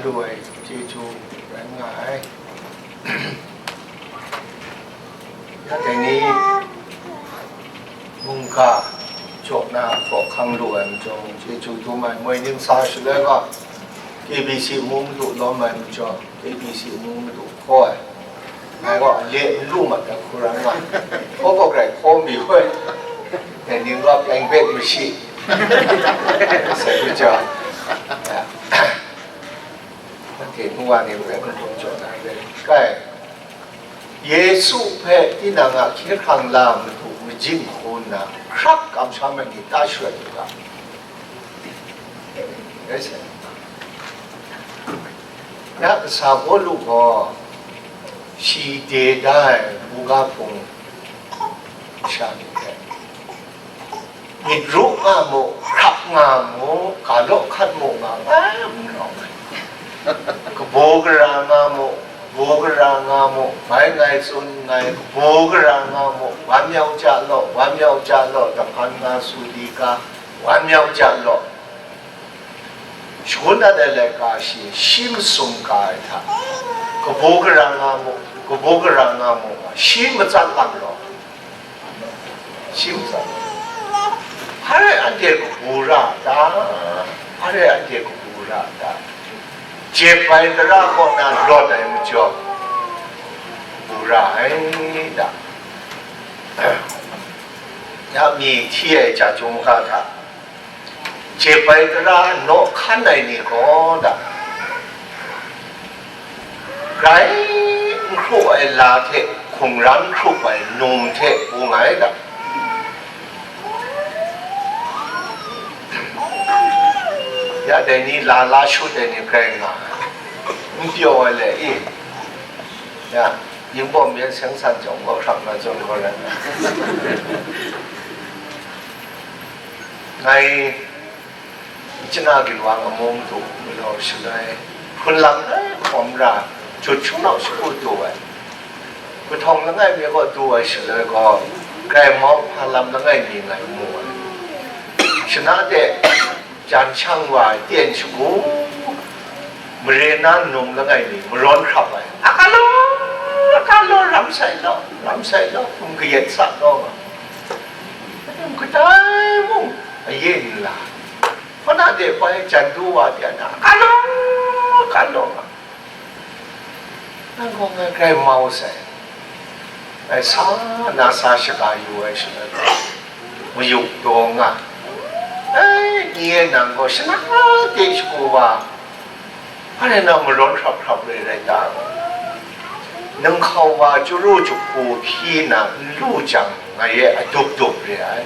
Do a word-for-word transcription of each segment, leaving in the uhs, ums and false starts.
Lu ai chyeju rai nga ai. Ya dai ni mungga jaw na hkawhkang lu ai majaw, chyeju dum ai moi ning sa shaloi ga, K B C mu madu lawm ai majaw, K B C mu madu hkaw ai. Ngai gaw a le n lu mat ai hku rai nga, hkaw gaw grai hkaw mi hoi, dai ning gaw pyeng bet mashi sai hku jaw. Nanhte nu wa ni hpe n hkrum jaw na re. Kai, Yesu hpe tinang a hkye hkrang la madu majing hku nna hkrak kamsham ai ni ta shawt u ga. Rai sai. Ya kasa Pawlu gaw shi de da ai buga hpung sha ni hpe, myit ru nga mu, hkrap nga mu, ga law hkat mu nga, nga mu rawng ai. Kabu gara nga mu, kabu gara nga mu, bai ngai tsun nngai, kabu gara nga mu, wan yau ja law, wan yau ja law, dahpan nga su di ga, wan yau ja law. Shagun dat ai laika shi, shi masum ka ai hta, kabu gara nga mu, kabu gara nga mu, shi matsat lam law. Shi matsat. Hpa rai anhte kabu ra a ta? Hpa rai anhte kabu ra a ta? Jep ai tara kaw na lawt ai majaw, kabu ra ai ta? Ya mi hti ai ja chyum ga hta, jep ai tara naw hkan ai ni gaw da, grai n hkru ai la hte hkungran hkrup ai num hte wu nga ai da. Ya dai ni la la shut ai ni grai nga ai, n pyaw ai le i, ya, yingbawm yan seng san jawng gaw hkrap na zawn gaw rai nga ai. Ngai China ginwang amu madu galaw shaloi, hpun lam lai hkawm ra, jut hpung nau shagu du ai, kahtawng langai mi kaw du ai shaloi gaw, grai mau hpa lam langai mi ngai mu ai. Shana de jan shang wa ai ten shagu, mare na num langai mi marawn hkrap ai, a ka law, a ka law, ram sai law, ram sai law, hkum kayat sa law nga. Kadai mung ayin la, hpana de bai jan du wa pyan na, ka law, ka law nga. Nang gaw ngai grai mau sai. Ngai sa na sa shaga yu ai shaloi gaw, mayuk daw nga. Ai, nye nang gaw shana de shagu wa, hpa rai nang marawn hkrap hkrap re rai ta? Nang hkau wa chyaru jahku hpyi na n lu jang, ngai e adup dup re ai.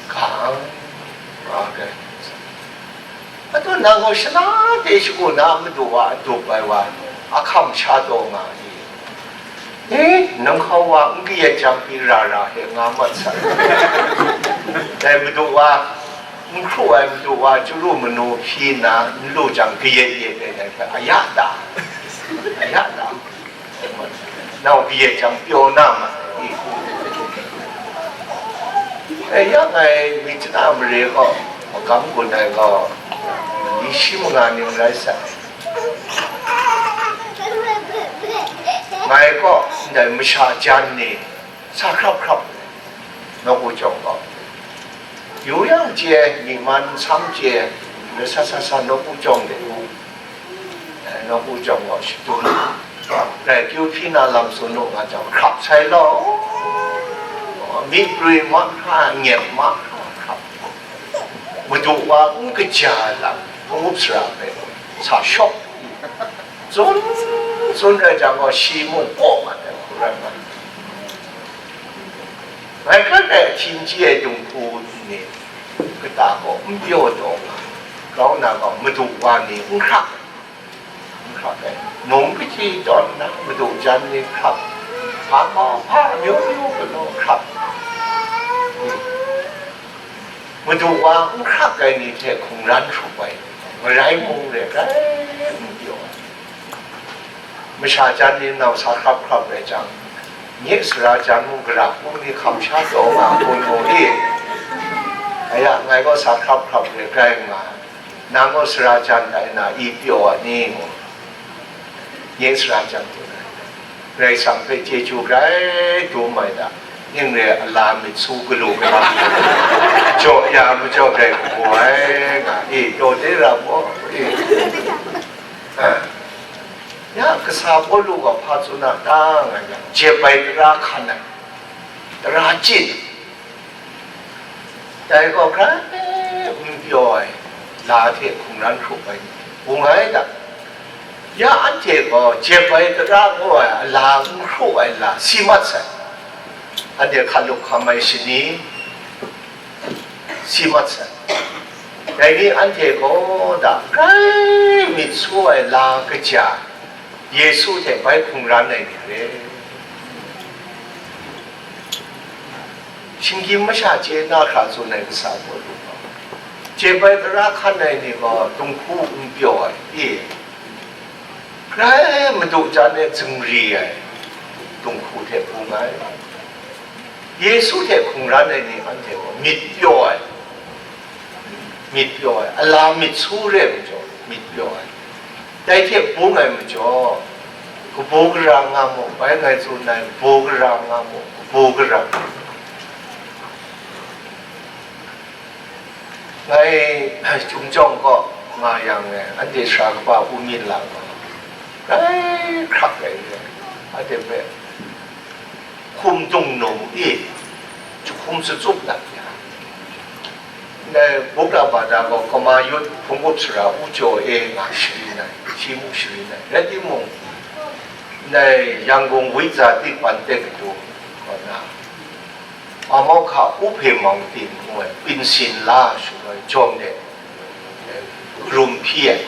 Hkang, nga ai. Adu nang gaw shana de shagu na madu wa adup ai wa, ahkam sha taw nga ai. E, nang hkau wa n kayat jang pyi ra ra he nga mat sai. Dai madu wa, n hkru ai madu wa chyaru manu hpyi nna n lu jang kayat yet ai dai hpe, a ya ta? A ya ta? Nau kayat jang pyaw na ma ai. E, ya ngai Myitkyina mare gaw magam gun ai gaw, ni shi manga ning rai sai. Ngai kaw ndai masha jan ni sa hkrap hkrap, nawku jawng gaw, yu yang chye, myi man nsam chye, lasa sa sa nawku jawng de u, eh, nawku jawng gaw shadun, rai kyu hpyi na lam tsun u nga jang, hkrap sai law, myi prwi mahkra, nyep mahkra, hkrap. Madu wa n kaja lam, n-gup sara hpe sa shawk, tsun, tsun rai jang gaw, shi mung kaw mat ai hku rai nga. Ngai hkan rai ahkying chye ai dinghku ni kata gaw n pyaw taw nga, grau na gaw madu wa ni n hkrak, n hkrak ai. Num kachyi tawn nna madu jan ni hkrak, hpa mau hpa amyu myu galaw hkrak. Madu wa n hkrak ai ni hte hkungran hkrup ai, marai mung re ai, n pyaw ai. Masha jan ni nau sa hkrap hkrap rai jang, nye sara jan mung gara hpung ni hkam sha taw nga hpung mung e, aya, ngai gaw sa hkrap hkrap re ai nga ai. Nang gaw sara jan ai na, i pyaw ai ni? Ngu, nye sara jan tu na, Karai Kasang hpe chyeju grai dum ai da, ning re ai lam myit su galu ga, jaw ya majaw grai hku ai nga, e, daw de ra gaw, e. Ya, kasa Pawlu gaw hpa tsun a ta nga yang, jep ai tara hkan ai, tara chyin, dai gaw grai n pyaw ai la hte hkungran hkrup ai ni hte bung ai da. Ya anhte gaw jep ai tara ngu ai a la n hkru ai la si mat sai. Anhte hkalup hkam ai shani si mat sai. Dai ni anhte gaw da grai myit su ai la kaja, Yesu hte bai hkungran ai ni re. Shinggyim masha chye na hkra tsun ai kasa gaw lu gaw, jep ai tara hkan ai ni gaw dinghku n pyaw ai, e, grai madu jan e zingri ai dinghku hte bung ai. Yesu hte hkungran ai ni anhte gaw myit pyaw ai, myit pyaw ai, a la myit su re ai majaw, myit pyaw ai. Dai hte bung ai majaw, kabu gara nga mu, bai ngai tsun ai, kabu gara nga mu, kabu gara. Ngai Chyum Jawng kaw nga yang e, anhte sara kaba U Myin Lang gaw, grai hkrak ai re, anhte hpe hkum dung num i, jahkum shachyup dat ya. Ndai Buddha Bada gaw Kama Yut hpung up sara U Jaw E nga sharin ai, shi mung sharin ai. Rai timung, ndai Yangkung Witza Tikpan Tekadu kaw na, Amawhka U Hpe Mawng Tin ngu ai, Pinsin La shaloi jawng de, karum hpyi ai.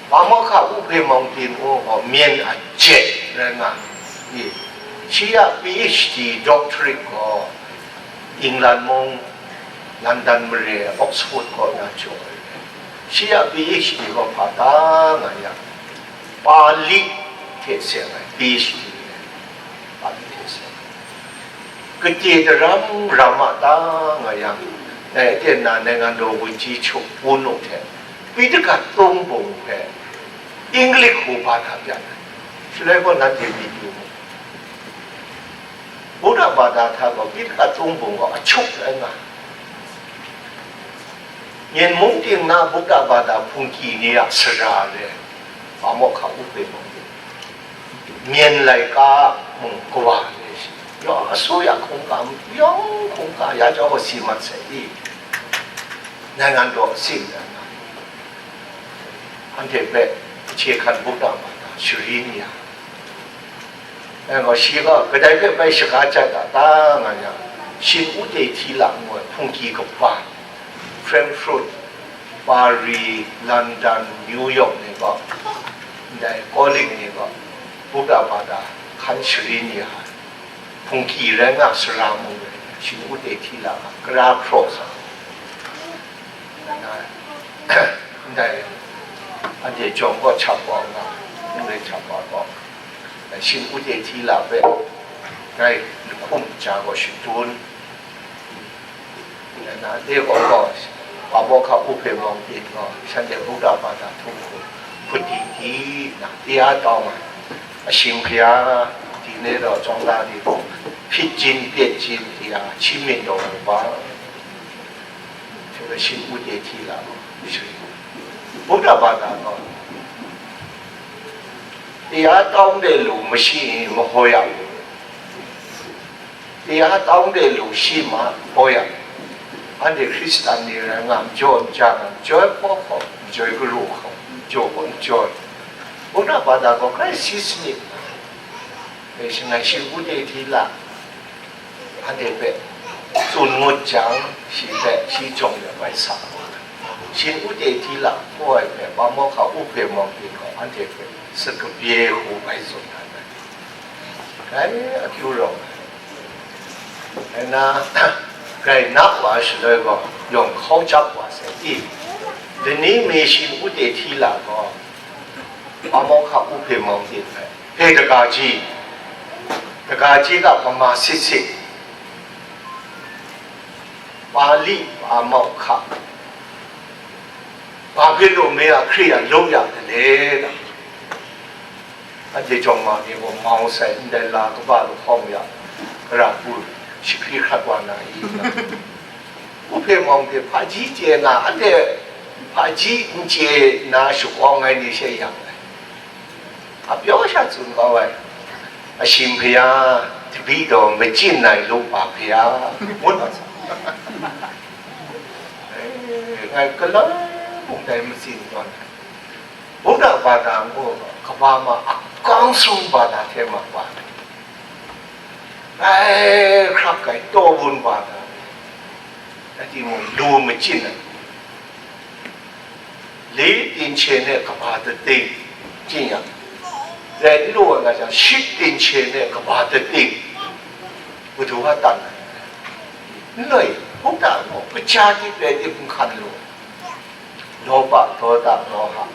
Amawhka U Hpe Mawng Tin ngu gaw myen a jet rai nga ai. Shi a P H D doctorate gaw England mung, London mare, Oxford kaw na jaw ai. Shi a P H D gaw hpa ta nga yang, Pali hte seng ai P H D, Pali hte seng ai. Kade daram ram a ta nga yang, dai aten na နိုင်ငံတော်ဝန်ကြီးချုပ် Bono hte Pihtaka Tung Bung hpe English hku ba na pyan ai. Shaloi gaw nanhte myit yu mu. Buddha Bada hta gaw Pihtaka Tung Bung gaw a chup rai nga. Myen mung ting na Buddha Bada hpungki ni a sara re, Amawhka U Hpe Mawng Tin, myen laika mung kawa re shi, yawng asuya hkungga, yawng hkungga ya jau si mat sai i, နိုင်ငံတော်အဆင့် rai nga, anhte hpe hkye hkan Buddha Bada sharin ya. Dai gaw, shi gaw kadai hpe bai shaga jat a ta nga yang, Shin Ute Hti La ngu ai hpungki kaba, Frankfurt, Paris, London, New York ni gaw, ndai Catholic ni gaw, Buddha Bada hkan sharin ya ai hpungki rai nga, sara mung rai nga, Shin Ute Hti La a kara hpraw sa. Ndai, anhte jawng gaw chap wa nga, n rai chap wa gaw, Shin Ute Hti La hpe dai lahkum ja gaw shadun. Nna de gaw gaw, Amawhka U Hpe Mawng Tin gaw shanhte Buddha Bada htum hku hput di di nna, tia tawng ai, ashing hkaya, di ne raw chyawng da di gaw, hpyit jin pyet jin tia, hcyin myit daw ai wa, Shin Ute Hti La gaw sharin. Buddha Bada gaw, tia tawng de lu mashi i, mahoi a, tia tawng de lu shi ma, hoi a, anhte Hkristan ni rai nga, majaw maja nga, majaw hpaw hpaw, majaw garu hkaw, majaw gaw majaw. Buddha Bada gaw grai si sanit, dai shangai Shin Ute Hti La, anhte hpe tsun ngut jang, shi hpe shi jawng de bai sa. Shin Ute Hti La hpaw ai hpe, Amawhka U Hpe Mawng Tin gaw anhte hpe sakabye hku bai tsun dat ai. Dai akyu rawng ai. Nna, grai na wa shaloi gaw, yawng hkau jap wa sai i, Lani mi Shin Ute Hti La gaw Amawhka U Hpe Mawng Tin hpe, hpe daga ji, daga ji ga pama sit sit, Pali Amawhka Babilon mare a hkri a lung ya gale, anhte jawng ma ni gaw mau sai, ndai la kaba lahkawng ya, gara hpu shahkri hkrat wa na i? Upe mawng hte hpaji chye nga, anhte hpaji n chye nna shakawng ai ni she yang ai. A pyaw sha tsun kau ai, Ashim hpaya, dabi daw machyin ai lungba hpaya, ngut ma sa. Eh, ngai galoi mung dai matsin tawn ai. Buddha bada ngu, kaba ma a kawng sung bada hte ma wa. Rai hkrak ai taw bun bada. Rai timung, lu machyin ai. Li tinhce ne kaba dating, chyin yang, rai n lu ai nga jang, shit tinhce ne kaba dating, madu wa tan ai. N loi, hkungda gaw, kaja tit rai tim n hkan lu ai. Lawba, dawda, mawha.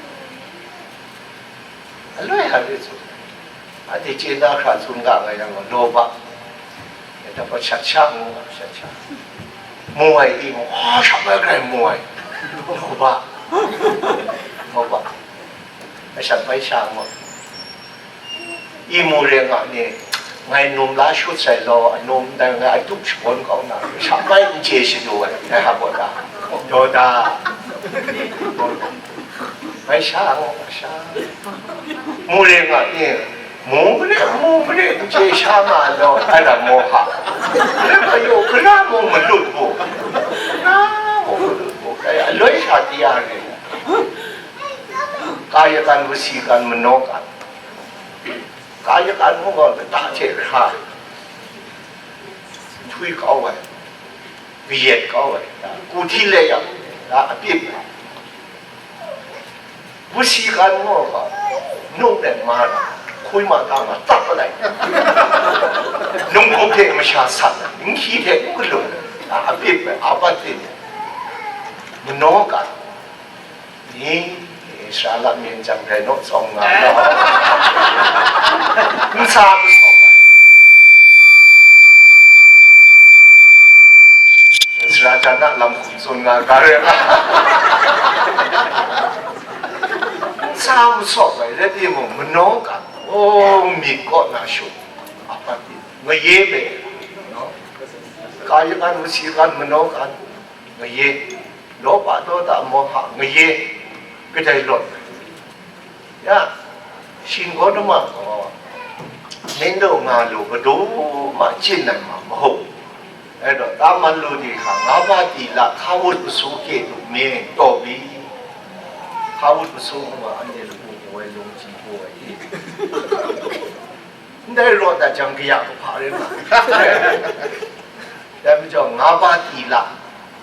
Aloi hali tsun ai. Anhte chye na hkra tsun ga nga yang gaw, lawba. Dai hta gaw shat sha ngu, shat sha. Mu ai i mu, oh, shat bai grai mu ai. Lawba. Lawba. Shat bai sha ngu. I mu re nga ni, ngai num la shut sai law, num dai ngai a tup shabawn kau na, shat bai n chye shadu ai, dai hta gaw da. Dawda. Bai sha ngu, sha. Mu re nga ni, mu mare, mu mare, n chye sha nga law, ai na mawha. Re mayu, gara mung malut bu. Gara mung malut bu. Kaya, aloi sha di ya re. Kaya kan, wasi kan, manaw kan. Kaya kan mung gaw, lata hte hkra. Htwi kau ai. Kayat kau ai. Ku hti le yang, a, apyit ai. Wasi kan gaw, nung let ma na, hkwi ma ta ma, tat palai. Nungkup hte masha sat ai, nhki hte n galun ai, a, apyit ai, a, bat tin ai. Manaw kan ni, Israela myen jang rai naw tsawm nga law. N sa masawp ai. Sara jan a lam hkum tsun nga ga re nga. N sa masawp ai, rai timung, manaw kan, o, myit kaw na shut, a, pati, ngaye me, no? Kaya kan, wasi kan, manaw kan, ngaye, lawba, dawda, mawha, ngaye, kadai lawt. Ya, Shin Gotama gaw, nin daw nga lu, kadu ma chyin ai ma mahu. Rai taw, taman lu di hka, nga ba tila, hka wut masu hkye du, mye taw bi, hka wut masu ngu ma, anhte lagu bu ai, lungji bu ai, i. Ndai rawt dat jang, kaya kahpa rai nga. Dai majaw, nga ba tila,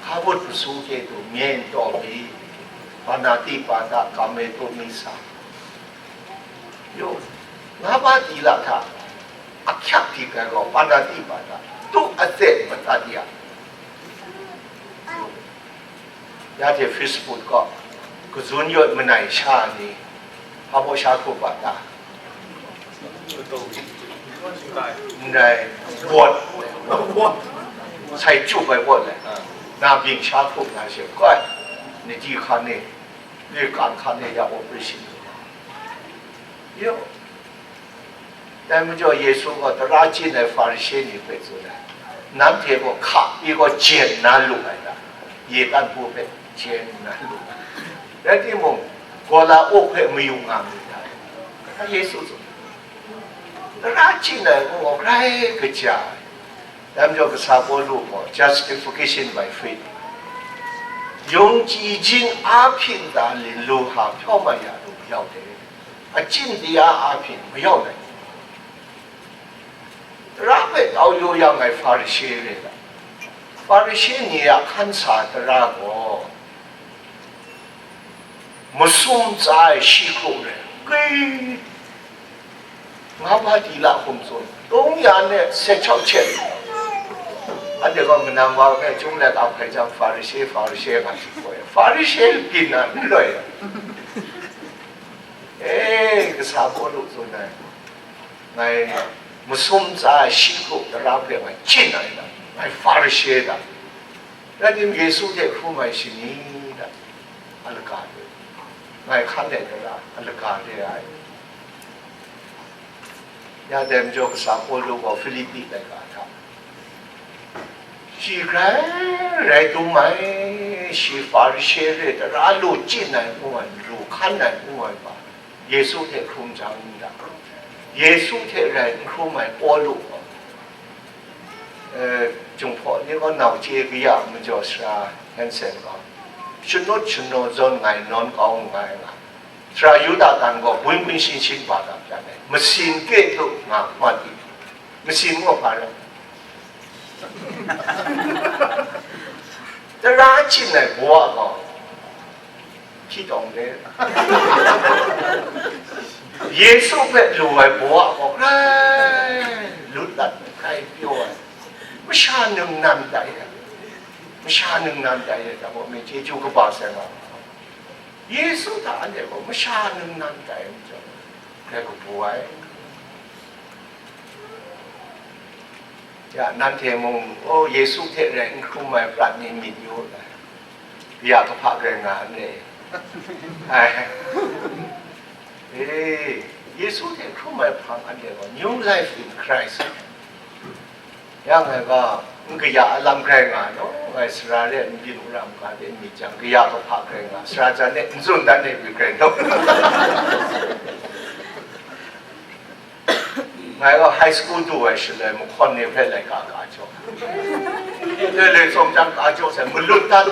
hka wut masu hkye du, mye taw bi, panatipata, kame tu misa. Yo, nga ba tila hta ahkyak dik ai gaw, panatipata, tu atse matat ya. Ya hte Facebook gaw, kazun yawt manai sha ni, hpa baw sha hkrup a ta? N rai, wawt, sai chup ai wawt ai, na byin sha hkrup na she, koi, ni ji hkan ni, ni kan hkan ni ya operation. Yo. Dai majaw Yesu gaw tara chyin ai Hparishe ni hpe tsun ai, nanhte gaw hka pyi gaw jen na lu ai ta? Yetan hpu hpe jen na lu ai. Rai timung, gawla uk hpe mayu nga myit dai, Yesu tsun. Tara chyin ai gaw grai kaja ai. Dai majaw kasa Pawlu gaw, justification by faith, ယုံကြည်ခြင်းအားဖြင့်သာလျှင် လူဟာ ဖြောင့်မတ်ရာသို့ ရောက်တယ်။ အကျင့်တရားအားဖြင့် မရောက်နိုင်ဘူး။ တရားပဲတောင်းလို့ရမယ် ဖာရိရှဲတွေက။ ဖာရိရှဲတွေက ခန်းစာတရားကို မစွန့်စားရှိခိုးတယ်။ ကဲ ငါးပါးသီလ ခုံစွန့် သုံးရာနဲ့ဆယ့်ခြောက်ချက်။ အဲ့ဒီက မနန်ဝါပဲ ကျုံးလက်က ဖဲကြောင့် ဖာရိရှဲ ဖာရိရှဲက ရှိခိုးတယ်။ ဖာရိရှဲက ပြင်တာ လွယ်တယ်။ အေး ကစားဖို့လို့ ဆိုနိုင် ငါ့ မစွန့်စားရှိခိုး တရားပဲ ငါကျင့်နိုင်တာ။ ငါ့ ဖာရိရှဲတာ။ အဲ့ဒီယေရှုရဲ့ ခုမှရှိနေတာ။ a laga re, ngai hkan de tara a laga re ai. Ya dai majaw, kasa Pawlu gaw Hpilipi laika hta, shi grai rai dum ai, shi Hparishe re, tara lu chyin ai ngu ai, lu hkan ai ngu ai hpa, Yesu hte hkrum jang n ga, Yesu hte rai n hkrum ai Pawlu gaw, eh, Jinghpaw ni gaw nau chye kaya majaw, sara Hensen gaw shanut shanaw zawn ngai nawn kau nngai nga, sara Yuda dan gaw bun bun shin shin ba da pyan ai, masin kre du nga ma di, masin gaw hpa rai, tara chyin ai bawa gaw, hpyi tawng de, Yesu hpe lu ai bawa gaw grai lut dat, grai pyaw ai, masha ningnan tai ai, masha ningnan tai ai, da gaw, myi chyeju kaba sai nga, Yesu hta anhte gaw masha ningnan tai ai majaw, grai kabu ai. Ya, nanhte mung, oh, Yesu hte rai n hkrum ai prat ni myit yu ai, ya kahpa grai nga ai. Ai. Eh, Yesu hte hkrum ai hpang anhte gaw, new life in Christ. Ya ngai ga, n kaya a lam grai nga ai, ngai sara re n byin wora n ga de n myit jang, kaya kahpa grai nga, sara jan e n tsun dan e, myit grai naw. Ngai gaw high school du ai shaloi, mahkawn ni hpe laika ka jaw, le le tsawm jang ka jaw sai, malut dan.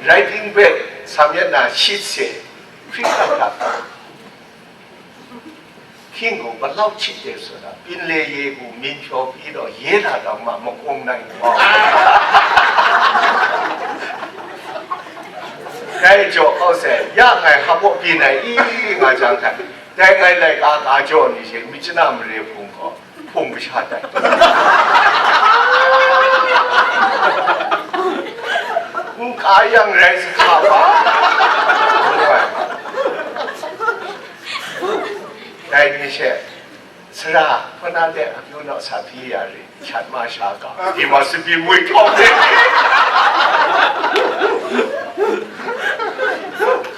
Writing pad, စာမျက်နှာ shit se, hpring dat dat, hkying gaw ဘယ်လောက်ချစ်တယ်ဆိုတာ ပင်လယ်ရေကို မျဉ်ဖြောပြီးတော့ ရေးတာတောင်မှ မကုန်နိုင်ပါဘူး။ Dai jaw kau sai, ya ngai hpa baw byin ai i, nga jang hta, dai ngai laika ka jaw ni she, myit chana mare hpung gaw, hpung kasha tai. N ka yang rai sa hka ba? Dai ni she, sara, hpana de akyu naw sa hpyi ya re, shat ma sha ga, di ma sabi mui htawng de.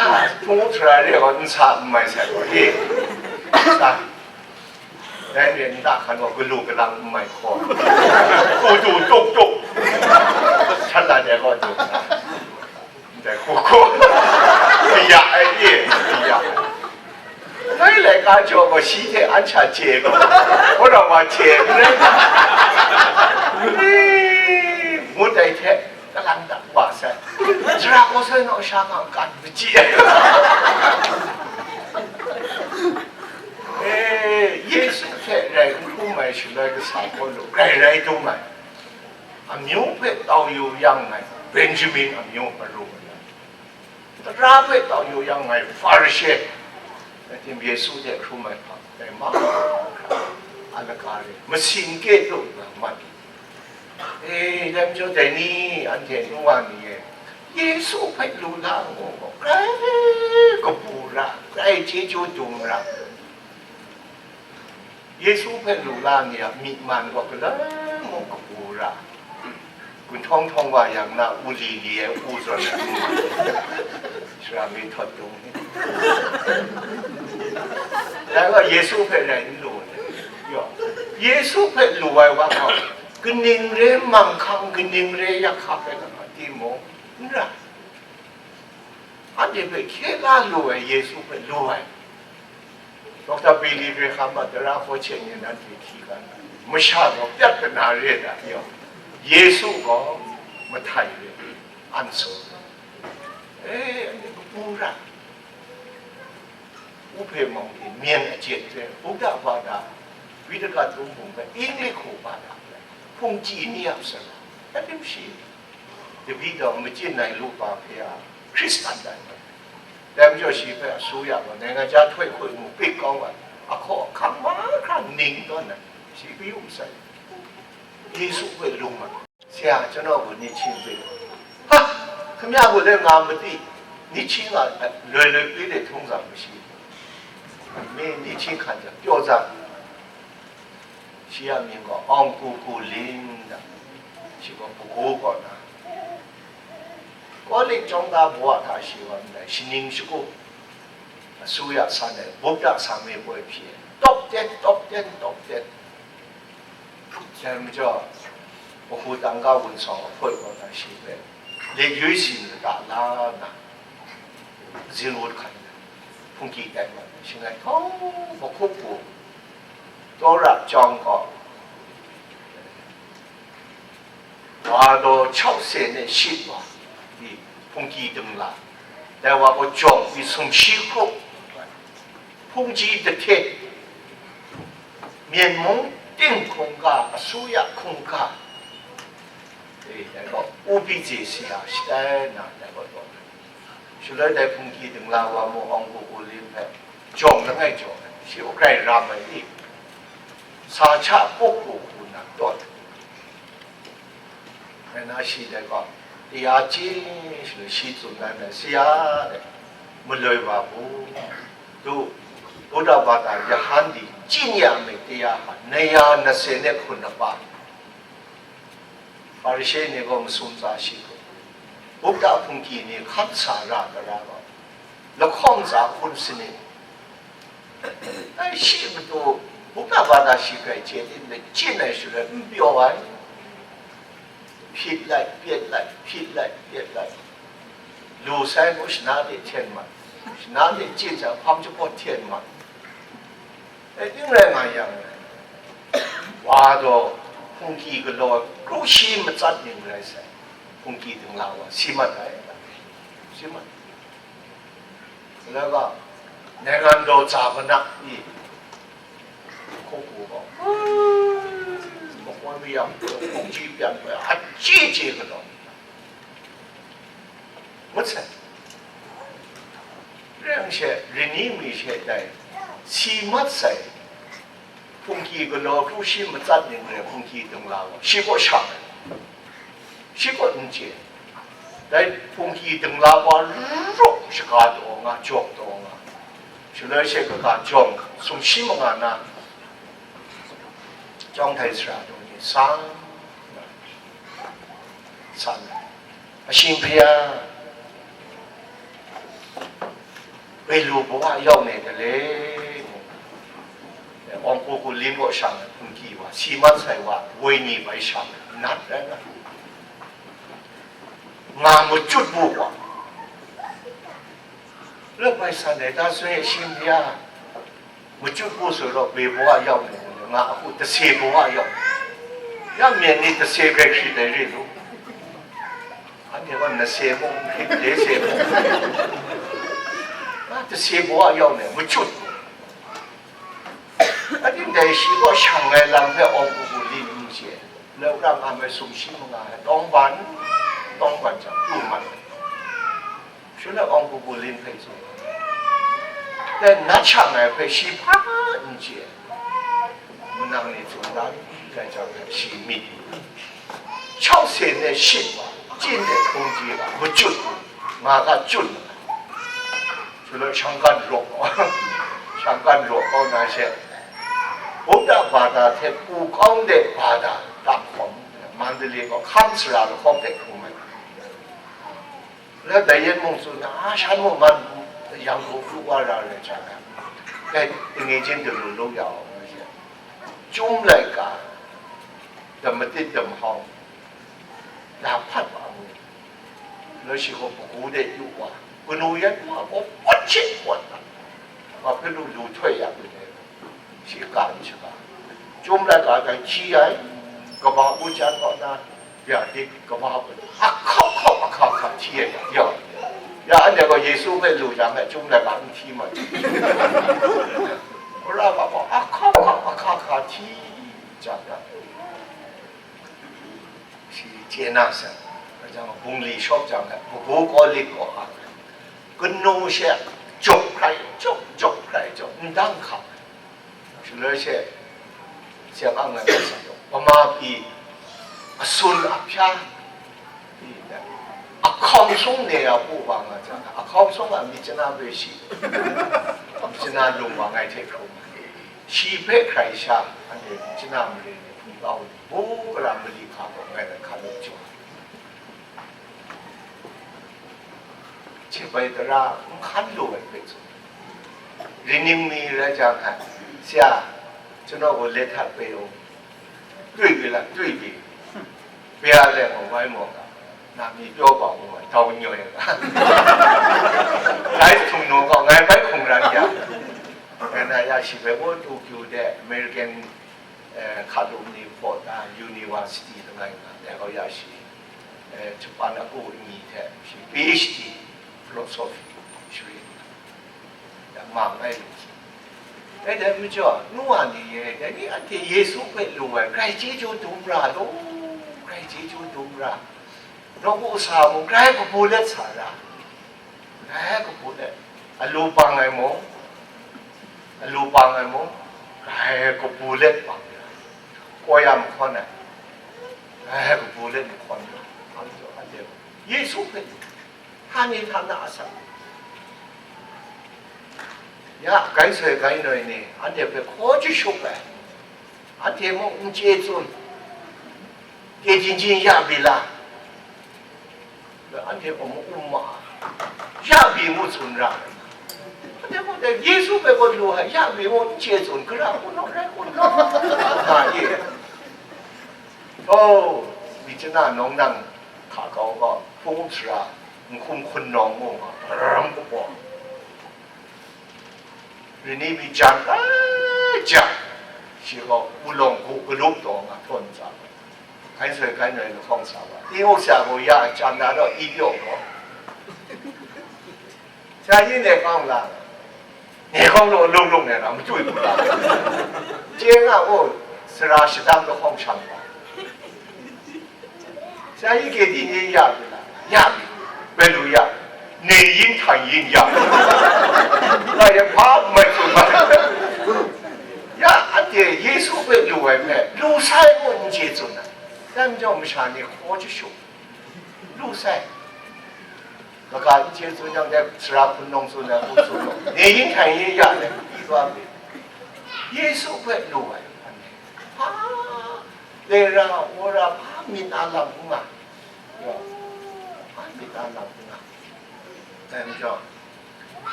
Ha, hpung sara re gaw n sa n mai sai gaw, e, sa. Dai re nta hkan gaw galu galang n mai hkaw, u du tuk tuk, shat la de gaw du nna, ndai hku hku, ya ai e, ya. Dai laika jaw gaw shi hte an sha chye gaw, wora wa chye n rai, ngut ai hte kalang dat wa sai. Sara gaw sai naw sha nga kan machyi ai. E, Yesu hte rai n hkrum ai shaloi kasa hkaw lu, grai rai dum ai. Amyu hpe tau yu yang ai, Benjamin amyu maru ai. Tara hpe tau yu yang ai, Hparishe. Rai tim, Yesu hte hkrum ai hpang, dai ma, a laka re, masin kre du nga mat. E, dai majaw dai ni, anhte nu wa ni e, Yesu hpe lu la ngu gaw, grai kabu ra, grai chyeju dum ra. Yesu hpe lu la ni a myi man gaw galoi mung kabu ra, gun htawng htawng wa yang na, u li li ai, u zawn ai, sara mi htawt dung ni, dai gaw Yesu hpe rai n lu ni, yaw, Yesu hpe lu ai wa gaw, kaning re manghkang, kaning re yak hka hpe nga timung, n ra. Anhte hpe hkye la lu ai, Yesu hpe lu ai. Doctor Billy Graham a tara hkaw hte ni nanhte hti ga na, masha gaw pyat kana re na, yaw, Yesu gaw mahtai re, an tsun. E, anhte kabu ra. ဥပ္ပေမောင်တင် မင်းအကျင့်တွေ ဗုဒ္ဓဘာသာ ဝိတကသုံးပုံပဲ အင်္ဂလိပ်ကိုဘာသာပဲ ဖုန်ကြည့်နေရစလား အဲ့လိုရှိတယ်။ တပည့်တော်မကျင့်နိုင်လို့ပါဘုရား ခရစ်ယာန်တိုင်းပဲ။ တမ်းကျော်ရှိဖက်အစိုးရကနိုင်ငံခြားထွက်ခွင့်ကိုပိတ်ကောင်းပါ အခေါ်အခမ်းမခါနေတော့နဲ့ရှိပြီးဥစ္စာယေရှုပဲလုံးမှာ ဆရာကျွန်တော်ကိုနှစ်ချင်းပေးလို့ဟာခင်ဗျားကိုလည်းငါမသိနှစ်ချင်းကလွယ်လွယ်ပေးတဲ့ထုံးစံမရှိဘူးမင်းနှစ်ချင်းခံကြပြောစားရှိရမြင်ကအောင်ကိုကိုလင်းတာရှိကပကိုးကော်တာ Kawlik chyawm da bawa hta shi wa ndai, shaning shagu, asuya san ai, Buddha sa me poi hpyi ai, top ten, top ten, top ten. Dai majaw, Mahu Tangka Wun Sawng ahpoi kaw na shi hpe, Lek Yui Sin lata la nna, zin wut hkan ai, hpungki tai mat ai, shangai hkau mahkup hku, Tawra chyawm gaw, wa daw chau se ne shit wa, di hpungki dingla, dai wa gaw jawng di sumshi hkrup, hpungji dahte, Myen mung ting hkungga, asuya hkungga, e, dai gaw, ubi je si a shatai na, dai gaw taw ai. Shaloi dai hpungki dingla wa mung awng hku hku lim hpe jawng langai jaw ai, shi hkrai ram ai i, sa hta puk hku hku na taw ai. Rai na shi dai gaw, taya chye, shaloi shi tsun ai, Mesiya, dai, maloi wa mu, du, Buddha Bata Yahan di, chyi ni a myit taya hta, naya nase ne hkun na pa. Hparishe ni gaw masum tsa shi hku, Buddha hpungki ni hkan sa ra gara gaw, lahkawng tsa hkun sani? Ai, shi matu, Buddha Bata shi hkrai chye tim de, chyin ai shaloi n pyaw ai. Hpyit lai, pyet lai, hpyit lai, pyet lai. Lu sai mung shana de hten mat, shana de chyin sai hpang jahpawt hten mat. Dai ting rai nga yang, wa daw hpungki galaw kru shi matsat ning rai sai, hpungki dingla wa si mat ai, si mat ai. Rai ga, Naingan daw tsa manak i, hkuk hku gaw, makoi mayam, hpungji pyan hpe, a chye chye galaw. Ngut sai. Reng she, rini mi she dai, si mat sai, hpungki galaw hkru shi matsat ning re hpungki dingla gaw, shi kaw shang ai, shi kaw n chye. Dai hpungki dingla wa ruk shaga taw nga, jawk taw nga, shaloi she kaga jawng sumshi manga na, jawng htai sara taw ni sang, san, Ashing hpri a, gwi lu baw a yawng ne de le? Awng hku hku lim gaw shang ai hpungki wa, si mat sai wa, woi ni bai shang ai, nat rai nga, nga machut bu wa, lawt bai san ai, ta sun e, Ashing hpri a, machut bu sut law, gwi baw a yawng ni, nga a hku tase baw a yawng ni, ya myen ni tase grai hkrit ai re lu. Anhte gaw nase mung, hkrit dese mung, nga tase baw a yawng ni, machut bu. Ating dai shi gaw shang ai lam hpe awng hku hku lim n chye, lau ra nga ai sumshi manga ai tawngban, tawngban jang pru mat ai. Shaloi awng hku hku lim hpe tsun, dai nat shang ai hpe shi hpa n chye, manang ni tsun dan rai jang, shi myit chau se ne shit wa, chyin de hpungji wa, machut, nga ga chun. Shaloi shangkan rawk, shangkan rawk kau na she, Buddha Bata hte Pu Kawng de Bata tam hkawm, Mandalay gaw hkam sara lahkawng de hkrum ai. La dai yen mung tsun, a shan mung man yang hku pru wa ra ai hta na, dai tingnyeng chyum daru lu ya ai she, Chyum laika, damatit damhkau, na hpat wa mu. Shaloi shi gaw hpagu de yu wa, kanu yan wa gaw pawt she pawt na, wa hpe lu lu htoi ya lu ai, shi ka n shaga. Chyum laika dai hti ai, kaba u jan kaw na, ya, di kaba u, ahkau hkau ahka hka hti ai ya, ya, ya, anhte gaw Yesu hpe lu jang e, Chyum laika n hti mat, Wora ga gaw ahkau hkau ahka hka hti jang ya. Shi chye na sai, rai jang, bungli shawp jang, hpagu kawlik gaw a, kanu she jawk hkrai jawk, jawk hkrai jawk, n dang hkam ai. Shaloi she, Siang Ang Lai Bai Sa Taw, Bama pyi asun ahpya, ahkawng sung ne a pu wa nga jang, ahkawng sung a myit chana hpe shi, myit chana lung wa ngai hte hkrum ai. Shi hpe hkrai sha, anhte myit chana mare ni hpung kau ni, mung gara mali hka gaw ngai rai hkan jaw ai. Bai tara n hkan lu ai hpe tsun. Ri ning mi rai jang, "Hka, sya, ကျွန်တော်ကို လက်ထပ်ပေးဦး။ တွေ့ပြီလား၊ တွေ့ပြီ။ ဘယ်ကလဲမော်၊ ဝိုင်းမော်က။ နာမည်ပြောပါဦး၊ တောင်ညွှန်က။ ဒါထုံနောက ငါဘိုက်ခုံရမ်းရ။ ကနယရှိပဲကို တိုကျိုတဲ့ အမေရိကန် အဲ ခါလိုမီ ပေါ်တာ ယူနီဗာစီတီ တငိုင်မှာ လဲဟောရရှိ အဲ ဂျပန်အကူအညီထက် ရှိ ပီႇဢိတ်ႉချ်တီ ဖီလိုဆိုဖီ ရှိ ဒါမှန်လိုက်လို့။ အဲ့ဒါမျိုးကြောင့် နူးဝါနေရဲ့ ဒါနည်းအထင် ယေရှုပဲလိုပဲ ခရစ်ကျေးဇူးတင်ပါလို့ ခရစ်ကျေးဇူးတင်ပါ တော့ကိုအစာမူ ခရစ်ကပူလက်စာတာ ခရစ်ကပူလက် အလိုပါငယ်မို့ အလိုပါငယ်မို့ ခရစ်ကပူလက်ပါ ကိုရမခေါ်နဲ့ ခရစ်ကပူလက်မခေါ်နဲ့ ဘာလို့ဆိုအဲ့ဒါယေရှုပဲ ဌာနေဌာနအစ ရ ကိုင်းဆွဲကိုင်းတော်နေ အဲ့ဒါပဲခေါ်ချင်ရှုပ်ပဲ အန်တီမုန့်အင်္ကျီစွန် ကယ်တင်ခြင်းရပြီလား အန်တီကမူးအူမရပြီမို့စွန်ရ အန်တီကယေရှုပဲကိုလိုဟာရပြီမို့အင်္ကျီစွန်ကရခုနော်ရဲခုနော်ဟာယေအိုမိချနာနောင်နံခါကောကဖုံးစရာခုံခုံနောင်မို့ရမ်ကပေါ် ရင်းနှီးပြီး ကြံတတ်ကြ ရှိတော့ ဦးလွန်ကို ကလုတ်တော်မှာ ထွန်ကြပါ ခိုင်းဆွဲခိုင်းတယ်လို့ ခေါင်းစားပါ တင်းဥစ္စာကို ရကြံတာတော့ အီးပြော့ပေါ့ ဆရာကြီး နေကောင်းလား နေကောင်းလို့ အလုပ်လုပ်နေတာ မတွေ့ဘူးလား ကျင်းက အိုး စရာ ရှစ်တန်း တစ်ခေါက် ချမ်းသာ ဆရာကြီး ကယ်တင်ခြင်း ရပြီလား ရပြီ ဘယ်လိုရ နေရင်းထိုင်ရင်း ရပြီဒါရဘာမှမဆိုပါရအဲ့ဒါယေရှုပဲလိုပဲမဲ့လူဆိုင်ကို မကျေစွန်တာတမ်းကြောင့်မရှာနေခေါ်ချင်ရှုပ်လူဆိုင်ကကကျေစွန်ကြောင့်တဲ့စရာခုံလုံးစွန်တဲ့ခုံစွန်လုံးနေရင်းထိုင်ရင်းရတယ်ပြီးသွားပြီယေရှုပဲလိုပဲဟာလေရာဝရဘာမင်အလမ်ငါ ရော အမီတာနာဘူးနာအဲကြောင့်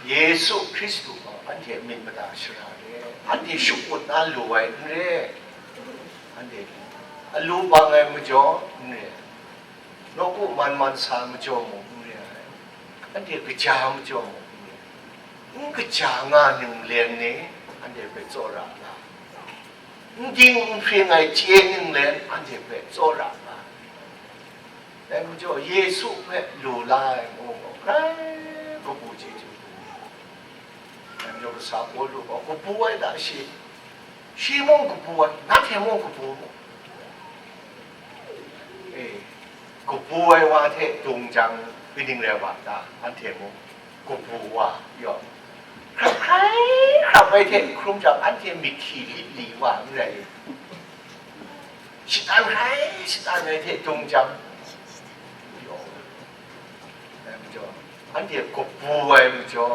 ယေရှုခရစ်တုကိုအန်တီမင်မတာရှရာတယ်အန်တီရှုပ်ပွတ်သားလိုဝိုင်းရဲအန်တီအလိုပါငယ်မကျော်နဲ့တော့ကိုမန်မန်စာမကျော်မုံနဲ့အန်တီကကြာမကျော်မုံနဲ့ကကြာငါနုံလဲနေအန်တီပဲစော်ရတာ N ting n hpring ai chye ning let anhte hpe tsawra nga ai. Dai majaw, Yesu hpe lu la ai mung gaw, grai kabu chyeju hku ni. Dai majaw, kasa Pawlu gaw kabu ai hta shi, shi mung kabu ai, nanhte mung kabu mu. E, kabu ai wa hte dung jang, kaning rai wa ta, anhte mung? Kabu wa yaw, hkrap hkrai hkrap ai hte hkrum jang, anhte myit hkyi lit li wa n rai i? Shatan hkrai shatan ai hte dung jang, yaw, dai majaw, anhte kabu ai majaw,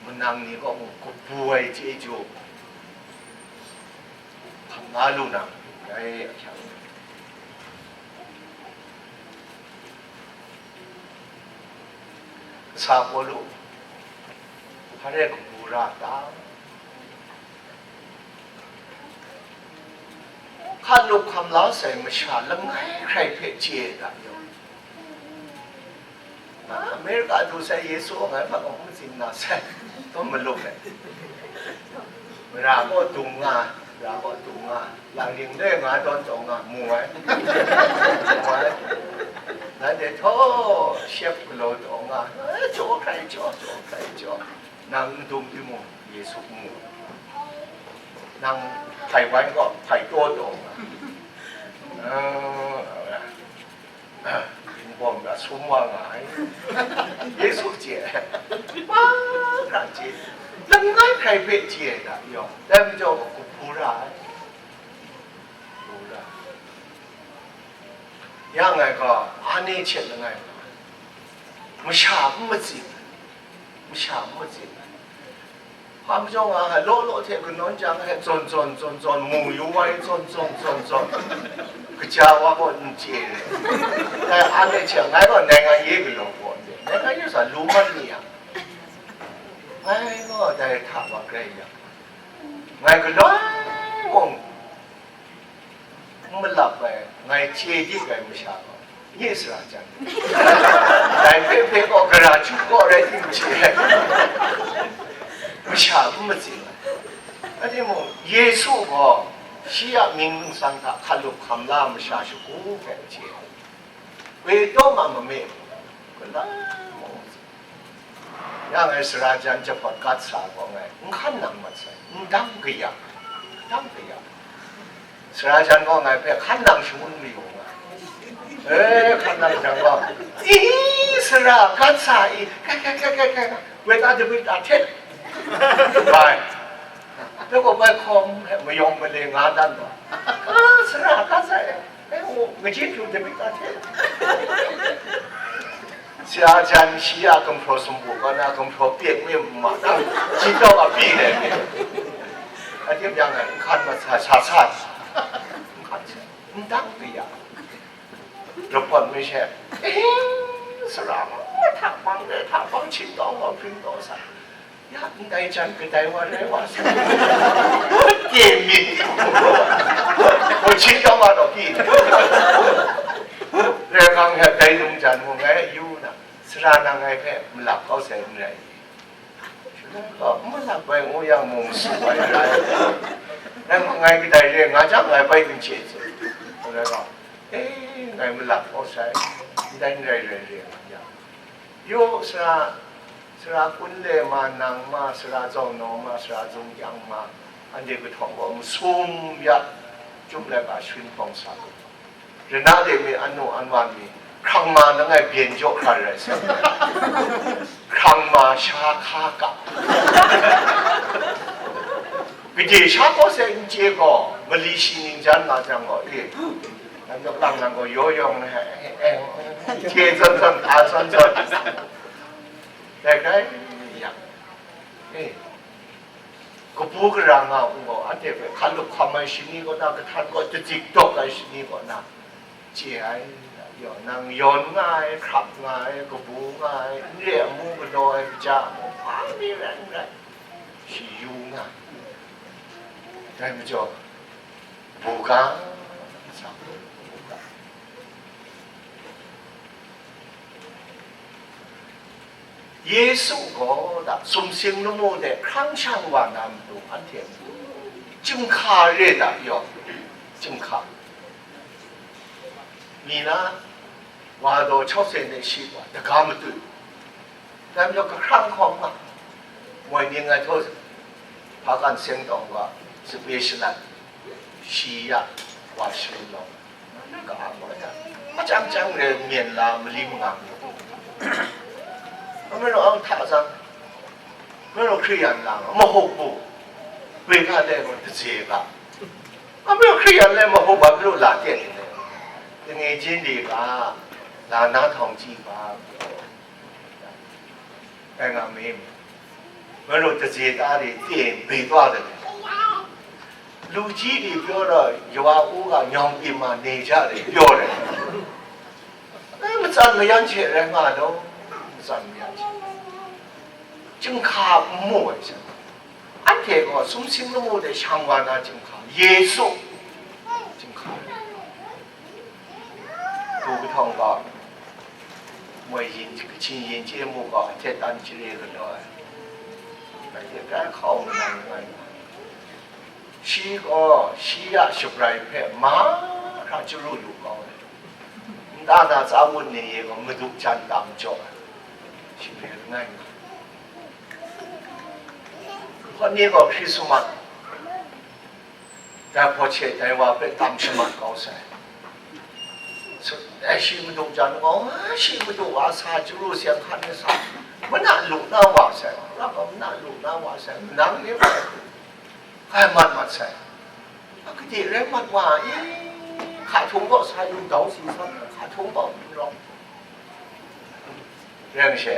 manang ni kaw mung kabu ai chyeju hkam la lu na, dai ahkyang. Kasa Pawlu, hpa rai kabu ra ta? Hkan lup hkam la sai masha langai hkrai hpe chye ai ga yaw, a, Amerika du sai Yesu ngai hpa gaw n matsin na sai, tawn malup ai. Mara gaw dung nga, mara gaw dung nga, lang ring le nga tawn taw nga, mu ai, mu ai. Nanhte htaw shep galaw taw nga, jaw hkrai jaw, jaw hkrai jaw, nang n dung timung, Yesu n mu. Nang hpai wan gaw, hpai taw taw nga, a, Hpingbawm ga sum wa nga ai. Yesu chye ai, wa hkra chye, langai hkrai hpe chye ai hta yawng, dai majaw gaw, kahpu ra ai, kahpu ra ai. Ya ngai gaw, ani hte langai nga ai, masha n matsin ai, masha n matsin ai. Hpa majaw nga ai, law law hte kanawn chyang ai, zawn zawn zawn zawn, mu yu wa ai, zawn zawn zawn zawn, kaja wa gaw n chye ai. Dai, anhte hte ngai gaw နိုင်ငံရေး galaw gaw n chye, Ngai yu sa lu mat ni yang, ngai gaw dai hta wa grai yang, ngai galoi mung n malap ai, ngai chye dip ai masha gaw, nye sara jan. Dai hpe hpe gaw gara chyum gaw rai timung, chye ai masha n matsing ai. Rai timung, Yesu gaw shi a mying ningsang hta hkalup hkam la masha shagu hpe chye ai. Woi taw ma mame, galoi mung, yang e sara jan jahpawt gat sa gaw ngai n hkan nang mat sai, n dang kaya, n dang kaya. Sara jan gaw ngai hpe hkan nang shangun mayu nga. E, hkan nang jang gaw, i, sara gat sa i, kai, kai, kai, kai, kai, wet a dabit a htet. Bai. Dai gaw bai hkawm hpe mayawng male nga dan gaw, a, sara gat sa e. E, o, ngajin hpyu dabit a htet. Sara jan shi a gumhpraw sumpu kaw na gumhpraw pyek mi ma nang, jin daw a pyi dai mi. A tim yang ai, n hkan mat sa, sa sa, n hkan sa, n dang kaya. Rapawt mi she, eh, sara ma, hta bang de, hta bang chin taw wa, hpring taw sa. Ya, ndai jan kadai wa rai wa sa. Kye myit. Ko chin taw wa taw pyi. Rai hkang hte dai num jan mung ngai yu na, sara nang ngai hpe malap kau sai n rai. N malap bai ngu yang mung su ai rai. Nang ngai kadai re nga jang ngai bai n chye chye. Ngai gaw, eh, ngai malap kau sai, ndai n rai rai re nga yang. Yo, sara, sara Kunle ma, nang ma, sara Zaunaw ma, sara Zungyang ma, anhte kahtawng gaw masum ya, Chyum laika sharin hpawng sa kau. Rana de mi, anu anwan mi, hkrang ma langai byen jaw hkra rai sai. Hkrang ma sha hka ga. Gade sha gaw sai n chye gaw, mali shi ning jan nga jang gaw, e, nang dawk lang nang gaw yaw yawng na, e, e, e, chye zawn zawn, hta zawn zawn. Dai hkrai yang, e, kabu gara nga u gaw, anhte hpe hkalup hkam ai shani kaw na, kahtan gaw dazik dawk ai shani kaw na, chye ai, yaw, nang yawn nga ai, hkrap nga ai, kabu nga ai, n re amu galaw ai, kaja amu, hpa mi rai n rai, shi yu nga ai. Dai majaw, buga, sa, buga. Yesu gaw da sumsing lamu de hkrang shang wa na matu anhte chyinghka re da yaw, chyinghka. Ni na, wa daw chawse ne shi wa daga matut. Dai majaw kahkrang hkawm nga, moi ning ai htaw, hpa kan seng tawng wa, sape shalat, shi ya, wa sharin lawng, ka-ang wa ya, machyang chyang re myen la mali mangang ni, amai raw ang hta zang, amai raw Hkriyan lang, mahawk bu, gwi hka de gaw daze ga, amai raw Hkriyan le mahawk ba, bru la ten ni le, tinge jin de ga, la na htawng ji ga, Dai nga mi, ngai law daze ta de teng bai taw ai, lu ji de pyaw da, yawa u ga nyawng pyi ma ne ja de pyaw ai. Ngai matsan mayan hte rai nga law, matsan mayan hte. Chyinghka n mu ai sha, anhte gaw sumsing lamu de shang wa na chyinghka, Yesu chyinghka. Hku kahtawng gaw, moi yin, Kachin yin chye mu gaw, ahtet dan chare galaw ai, grai hkau manan rai nga. Shi gaw, shi a shabrai hpe mahkra chyaru lu kau ai. Nta na tsa wun ni e gaw, madu jan tam jaw ai, shi hpe langai nga. Hkawt ni gaw, Hkrismat, dai hpaw hte dai wa hpe tam shamat kau sai. Su-, eh, shi madu jan gaw, ah, shi madu wa sa chyaru seng hkan ai sa, mana lu na wa sai, ra gaw mana lu na wa sai, nang ni wa, kai mat mat sai. A, kade rai mat wa i, hka htung gaw sa yu dau si san, hka htung gaw n rawng. Rai nme she,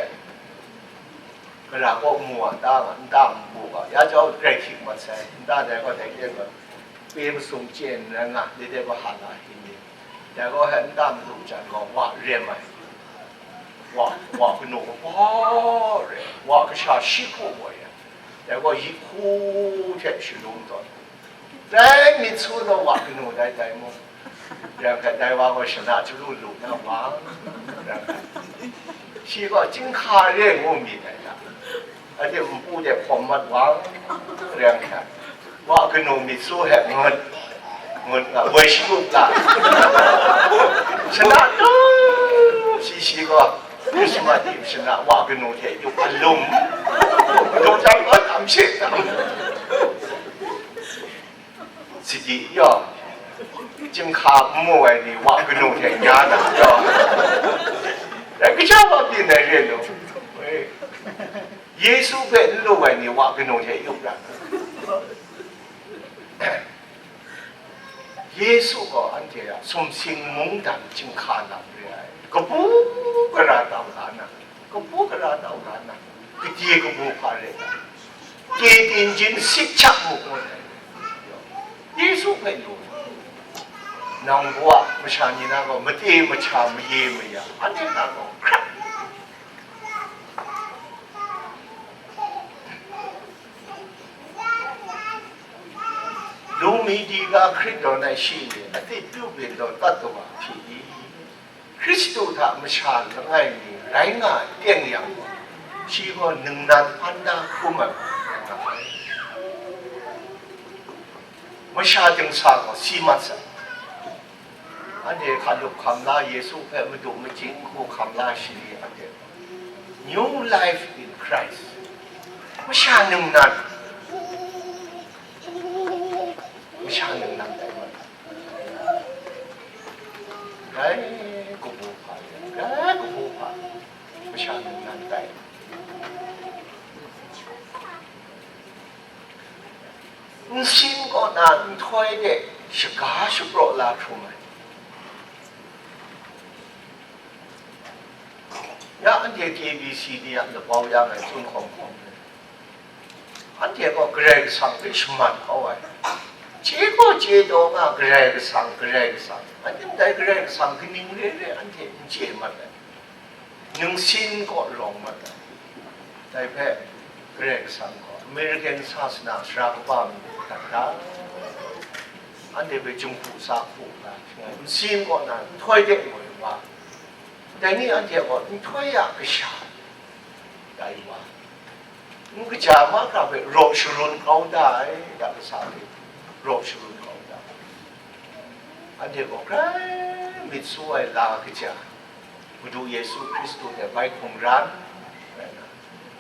gara kaw mu wa, nta nga, nta npu ga, ya jau grai hkying mat sai, nta dai gaw dai ten gaw, pe masum chyen rai nga, dai dai gaw ha la hkin ni, dai gaw hai nta madu jan gaw wa rem ai. Wa, wa kanu kaba re, wa kasha shi hku wa ya, dai gaw yi hku hte shalum tawn, dai myit su naw wa kanu dai, dai mung, yang hkat dai wa gaw shana chyalu lu na wa, yang hkat, shi gaw chyinghka re ngu myit dai hta, anhte npu de hkawm mat wa, yang hkat, wa kanu myit su hpe ngut, ngut nga, woi shagu ga. Shana tu shi shi gaw, Krismas ni shana wa kanu hte yup alum, dum tam gaw tam she tam. Sadi yaw, chyinghka n mu ai ni wa kanu hte nya na yaw. Dai kaja wa byin ai re nu. Yesu hpe n lu ai ni wa kanu hte yup ra. Yesu gaw anhte a sumsing mungdan chyinghka lam re ai, kabu gara tau la na, kabu gara tau la na, gade kabu hpa re ai, kye ting jin sit chak mu ngu ai, Yesu hpe lu ai. Nang gaw masha ni na gaw mate masha maye maya, anhte na gaw hkrat. Lumi di ga Hkrit dawn ai shi ni a tit pyu byin daw tat taw wa hpyi i? Hkristu hta masha langai mi rai nga ai teng yang, shi gaw ningnan hpan da hkrum ai wa nga ai. Masha dingsa gaw si mat sai. Anhte hkalup hkam la, Yesu hpe Madu majing hku hkam la shi, anhte New Life in Christ, masha ningnan, masha ningnan tai mat ai. Dai kabu hpa, dai kabu hpa, masha ningnan tai. Nsin kaw na nhtoi de shaga shapraw la hkrum ai. Ya anhte K B C ni a labau ya ngai tsun hkawm hkawm ai. Anhte gaw Karai Kasang hpe shaman kau ai. Chye gaw chye taw nga, Karai Kasang, Karai Kasang. Anhte ndai Karai Kasang kaning re re anhte n chye mat ai. Nsin kaw rawng mat ai. Dai hpe Karai Kasang gaw American sa sana sara kaba mi hta hta, anhte hpe jinghku sa hku nga hting ai, nsin kaw na nhtoi de ngoi wa, dai ni anhte gaw nhtoi a kasha tai wa, n kaja mahkra hpe raw sharun kau da ai, ya kasa hpe raw sharun kau da ai. Anhte gaw grai myit su ai la kaja, Madu Yesu Hkristu hte bai hkungran rai na,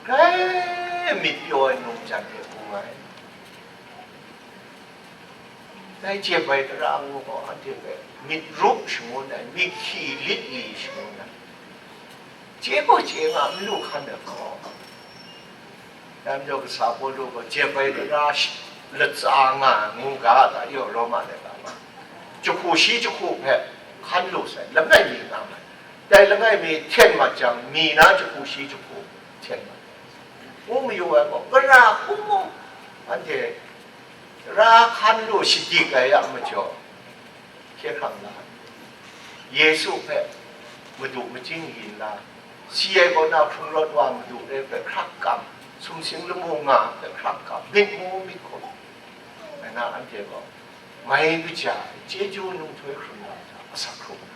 grai myit pyaw ai num jan hte bung ai. Dai jep ai tara ngu gaw anhte hpe myit rup shangun ai, myit hkyi lit li shangun ai. Chye gaw chye nga, n lu hkan ai hkaw. Dai majaw kasa Pawlu gaw jep ai tara shi-, latsa nga ai ngu ga, ga yaw Roma de ga ma. Jahku shi jahku hpe hkan lu sai, langai mi nga mai. Dai langai mi hten mat jang, mi na jahku shi jahku hten mat. Ngu mayu ai gaw, gara hku mung, anhte tara hkan lu shadik ai a majaw, hkye hkrang la ai. Yesu hpe Madu majing yin la, si ai kaw na hkrung rawt wa Madu re hpe hkrak kam, sumsing lamu nga hpe hkrak kam, myit mu myit hkum, ngai na anhte gaw mai kaja ai chyeju nunghtoi hkrung nga hta asak hkrung ai.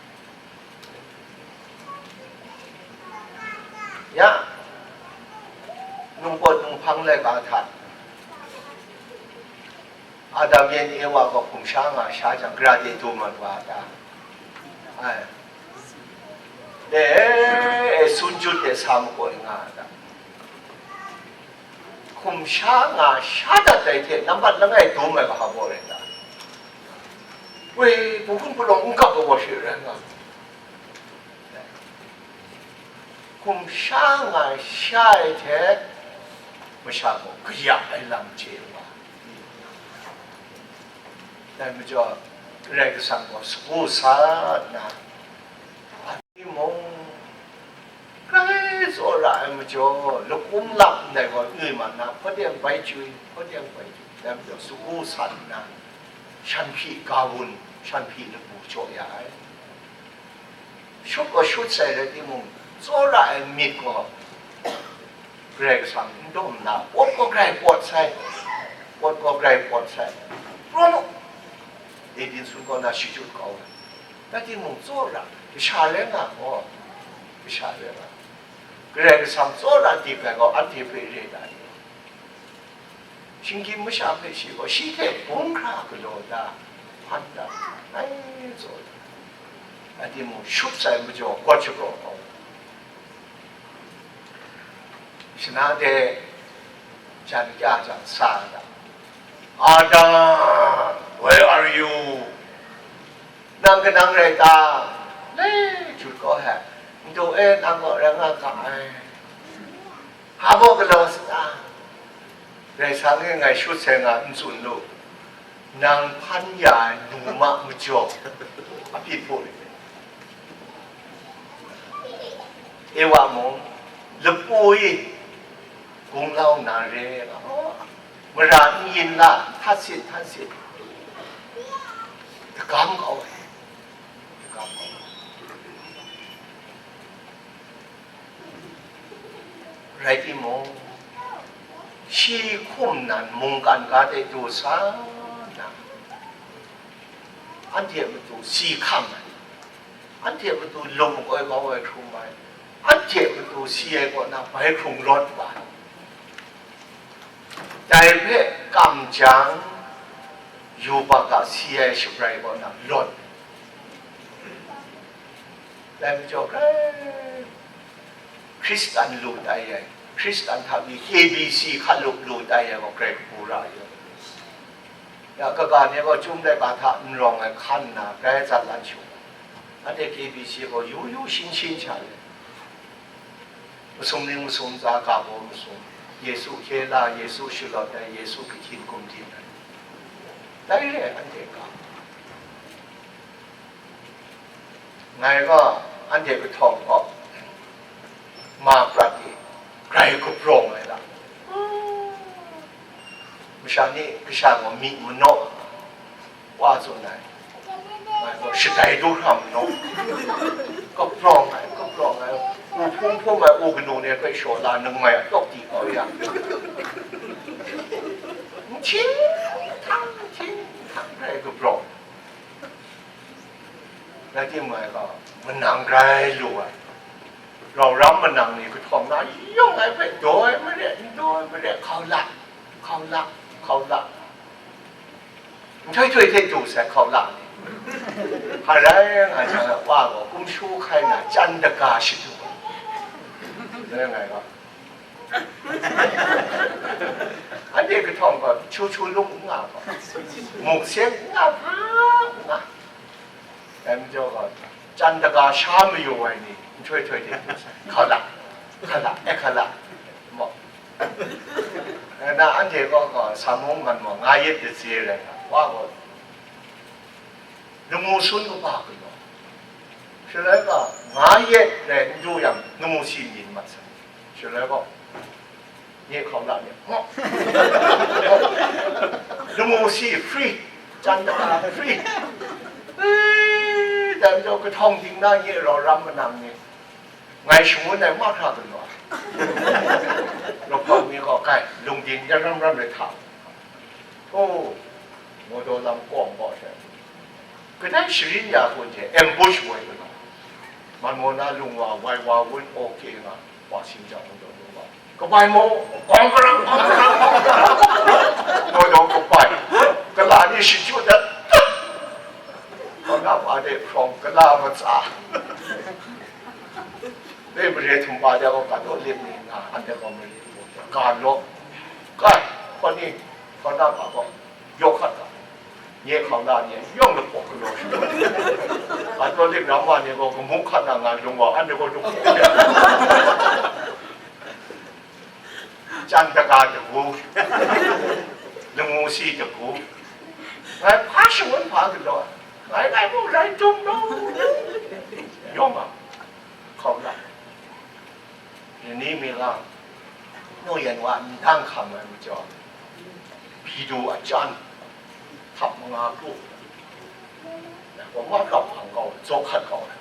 Ya, ningpawt ninghpang laika hta Adam yan Ewa gaw hkum sha nga sha jang, gara de dum mat wa a ta? Ai, le, e, sun jut de sa makoi nga a ta? Hkum sha nga sha dat dai hte nambat langai dum ai ga hpa baw rai ta? Woi, hpung hkun palawng n kap ai gaw shi rai nga. Hkum sha nga sha ai hte masha gaw kaya ai lam chye wa. Dai majaw, Karai Kasang gaw sagu sa nna, a ni mung, grai tsawra ai majaw, lakum lap ndai gaw, n wi ma na, hpawt e bai chyoi, hpawt e bai chyoi, dai majaw, sagu sa nna, shan hpyi ga wun, shan hpyi lapu jaw ya ai. Shut gaw shut sai rai timung, Tsawra ai myit gaw Karai Kasang n dawm nna, pawt gaw grai pawt sai, pawt gaw grai pawt sai, prum u, Edin sun kaw na shachyut kau ai. Rai timung, tsawra, kasha rai nga gaw, kasha rai nga. Karai Kasang tsawra dik ai gaw, anhte hpe re da ni? Shinggyim masha hpe shi gaw, shi hte bung hkra galaw da, hpan da, ngai tsaw da. Rai timung, shut sai majaw, gawt shagraw kau. Shana de jan kya jang sa ai da, "Adam, where are you? Nang kanang rai ta?" Lai jut gaw he, "Ndu e, nang gaw rai nga ga ai. Hpa baw galaw sa ta? Rai sa nge, ngai shut sai nga n tsun lu. Nang hpan ya ai nu ma majaw, a pyit hpu rit ai." Ewa mung, lapu e gunglau nna re nga, mara n yin la, htat sit, htat sit, dagam kau ai, dagam kau ai. Rai timung, shi hkum nan mungkan ga de du sa nna, anhte a matu si hkam ai, anhte a matu lum makoi kau ai hkrum ai, anhte a matu si ai kaw na bai hkrung rawt wa ai. Dai hpe kam jang, yubak a si ai shabrai kaw na lawt. Dai majaw, grai Hkristan lu tai ai, Hkristan hta mi K B C hka lup lu tai ai gaw, grai kabu ra ai. Ya, kaga ni gaw Chyum laika hta n rawng ai hkan nna, grai zatlan shu. Anhte K B C gaw yu yu shin shin sha le, masum ning masum tsa, ga baw masum, Yesu hkye la, Yesu shalawt ai, Yesu kahkyin gumhtin ai, dai re ai anhte ga. Ngai gaw anhte kahtawng gaw ma prat i, grai kaprawng ai lam. Masha ni kasha gaw myi manaw wa tsun ai, ngai gaw shadai du hkra manaw. Kaprawng ai, kaprawng ai, u hpung hpung ai, u kanu ni hpe shaw la, nangmai a tawk di kau ya, nhting htang, nhting htang grai kaprawng. Rai timung, ngai gaw manang grai lu ai, rau ram manang ni kahtawng na yawng ai hpe daw ai maret, n daw ai maret, hkau la, hkau la, hkau la, nhtoi htoi hte du sai, hkau la ni. Hpa rai nga jang, wa gaw kumshu hkai na, chyan daga shadu ai. Ngai gaw, anhte kahtawng gaw, chu chu lung n nga gaw, muk seng n nga, n nga. Dai majaw gaw, chyan daga sha mayu ai ni, nhtoi htoi de, hkau la, hkau la, e hkau la, maw? Na anhte gaw, gaw, sa mung man maw, nga yet datse rai nga, wa gaw, lamu sun kaba galaw. Shaloi gaw, nga yet rai n du yang, lamu si yin mat sai. Shaloi gaw, nye hkau la myit. Lamu si free, chyan daga free. Ee, dai majaw kahtawng ding na nye rau ram manang ni, ngai shangun ai mahkra galaw ai. Lahkawng mi gaw, kai, lungdin ya ram ram rai hta. O, Mawdaw lam kawng gaw hte, kadai sharin ya hkun hte ambush woi galaw. Mamona lung wa, wai wa wun, okay nga, wa sing jang, Mawdaw lung wa. Kabai maw, kawng karang, kawng karang, kawng karang. Mawdaw kabai, kala ni shachyut dat, kawng na pa de hprawng, kala matsa. Dai mare htum pa de gaw, ka taw lip ni nga, anhte gaw mare htum ga law, kai, hpa ni, hpa na pa gaw, yaw hkat ga, nye hkau la ni, yawng lahpawk galaw shangun. Ka taw lip ram wa ni gaw, kamu hkat na nga lung wa, anhte gaw lahpawk ya. Chyan daga dagu, lamu si dagu, ngai hpa shangun hpa galaw, ngai, ngai mung rai dum law, yawng a hkau la. Ni mi lang, nu yan wa ndang hkam ai majaw, bidu a chyan, hkap manga kru, wa ma hkap hpang kau, zaw hkat kau ai.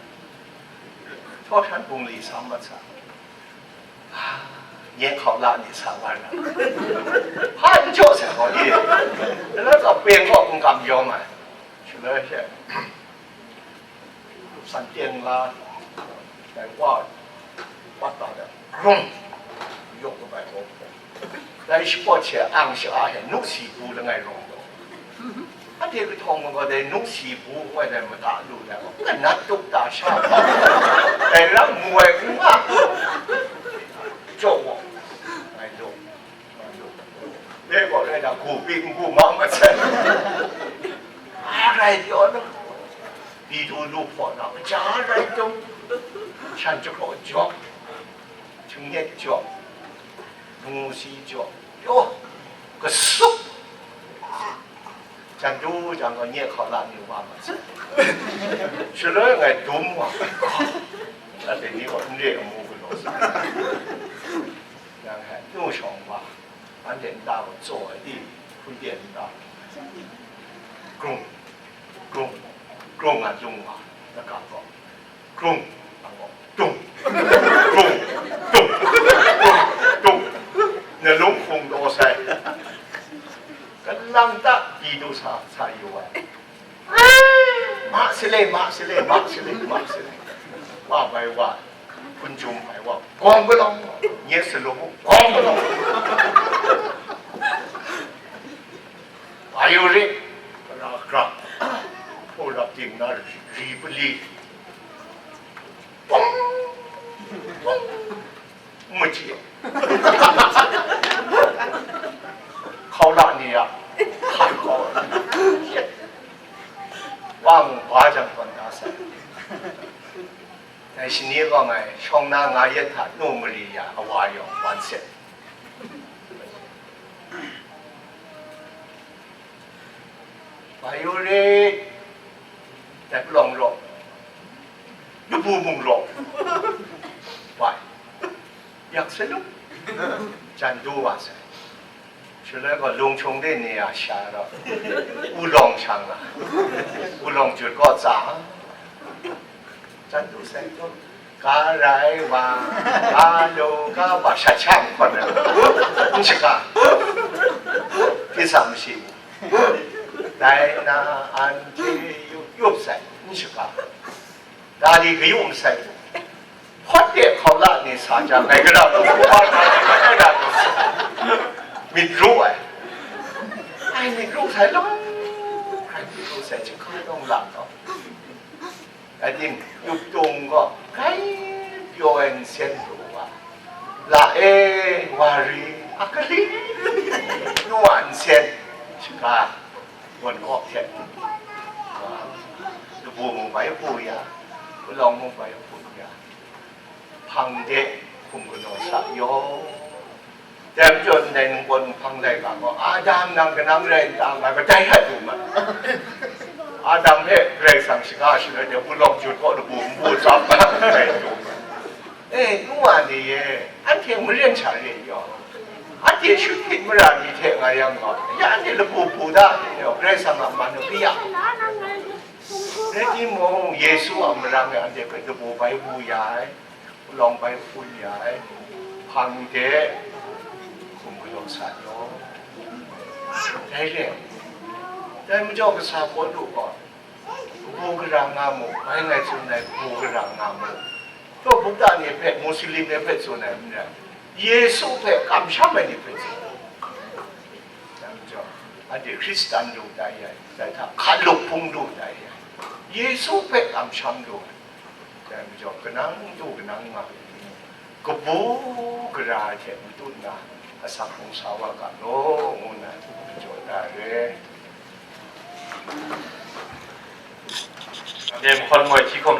Hkaw hkran bungli sa mat sa, nye hkau la ni sa wa ra. Hpa n jaw sai gaw, i, la gaw peng gaw hkungkam yawng ai. Shaloi she, san teng la, dai wa, wat ta de, grung, yok kaba ai gaw. Dai shapawt she ang sha-a he nu si bu langai rawng gaw, anhte kahtawng gaw dai nu si bu ngai dai mada lu ai gaw, kanat tup da sha, dai ram mu ai n nga, jaw gaw, ngai lu, ngai lu, dai gaw rai da, gu pi n gu ma ma sai, a rai pyaw na, Pitu lu hpaw na, kaja rai tung, shan jahkraw jaw, htingnyet jaw, ngu si jaw, yaw, kasuk. Jan du jang gaw, nye hkau la ni wa ma sai. Shaloi ngai dum wa. Anhte ni gaw n re amu galaw sa. Yang hai, nu shawng wa. Anhte nta gaw tsaw ai di, hpun pyen nta. Grung, grung, grung a lung wa, na ga gaw. Grung, a gaw. Dung, grung, dung, grung, dung. Na lung hpung daw sai. Kalang ta Pitu sa, sa yu ai. Ma sale, ma sale, ma sale, ma sale. Wa bai wa, hpun jum ai wa, gawng galawng, nye salu, gawng galawng. Wa yu rit, ra kra, hpu rap ting na ri, ri pali. Pong! Pong! N machyi. Hkau la ni a, hkai kau. Wa mu ba jang tawn da sai. Dai shani gaw ngai shawng na nga yet hta nu mari ya, awa yawng wan set. Wa yu rit, dai palawng rawng, labu mung rawng, bai, yak salu, jan du wa sai. Shaloi gaw lung hkyung de ni a sha gaw, wulawng shang a, wulawng jut gaw tsa, Jan du sai gaw, ga rai wa, ga lu ga wa, shat sha n hkawn ai, n shaga, pyi sa mashi, dai na anhte yup yup sai, n shaga, ga li kayu masai, hpawt de hkau la ni sa jang, ngai gara lu hkau wa, ngai gara lu sa, myit ru ai, ai myit ru sai law, hkrai myit ru sai, chyinghka lawng la gaw. Ating, yup tung gaw, grai pyaw ai nsen pru wa, la e, wa ri, akali, nu a nsen, shaga, wan awk hte, wa, labu mung bai hpu ya, palawng mung bai hpu ya, hpang de hkum galaw sa yaw. Dai majaw ndai ningpawt nhpang laika gaw, Adam nang kanang rai n ta, ngai kadai hta du ma. Adam hpe Karai Kasang shaga shaloi de, wulawng jut kaw labu npu tsap nga, kadai du ma. E, nu wa ni e, anhte maren sha re yaw, anhte shut hpyit mara ni hte nga yang gaw, ya anhte labu bu da, yaw, Karai Kasang a man u hkri ya. Rai timung, Yesu a marang e anhte hpe labu bai bu ya ai. Palawng bai hpun ya ai, hpang de hkum galaw sa yaw. Dai re, dai majaw kasa Pawlu gaw, kabu gara nga mu, bai ngai tsun ai kabu gara nga mu. Taw bukta ni hpe, Muslim ni hpe tsun ai n rai, Yesu hpe kamsham ai ni hpe tsun ai. Dai majaw, anhte Hkristan lu tai ai, dai hta hkalup hpung lu tai ai, Yesu hpe kamsham lu ai. Dai majaw, kanang du kanang nga, kabu gara ai hte matut nna, asak hkrung sa wa ga law, ngu nna majaw da re. Anhte mahkawn moi hti hkawm